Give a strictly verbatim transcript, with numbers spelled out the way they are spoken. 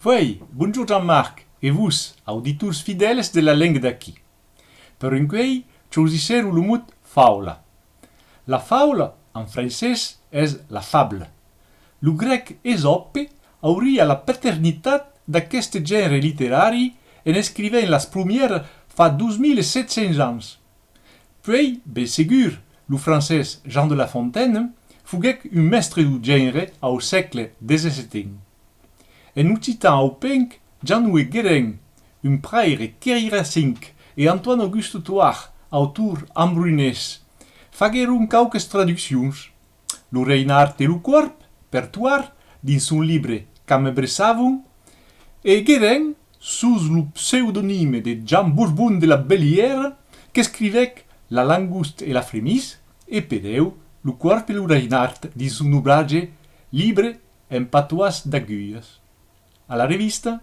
Uèi, bonjorn Jean-Marc e vos, auditors fidèls de La Lenga d'Aquí. Per encuèi, chausissièron lo mot faula. La faula, en francés, es la fable. Lo grèc Esòpe auriá la paternitat d'aqueste genre literari en escrivent las prumièras fa dos mila sèt cents ans. Puèi, ben segur, lo francés Jean de La Fontaine foguèc un mèstre dau genre au sègle dètz-e-seten. En occitan aupenc, Jean-Noé Guérin, un praire queiracinc, e Antoine-Auguste Thouars, autor embrunés, faguèron quauques traduccions. Lo Reinhard e lo Còrb, per Thouars, dins son libre Qu'ame bressavon, e Guérin, sus lo pseudonime de Jean Bourbon de la Bellière, qu'escrivèc La Langosta e la Frémisse, e pedèu Lo Còrb e lo Reinhard dins son obratge Libre en patoès d'Agulhas. A la revista,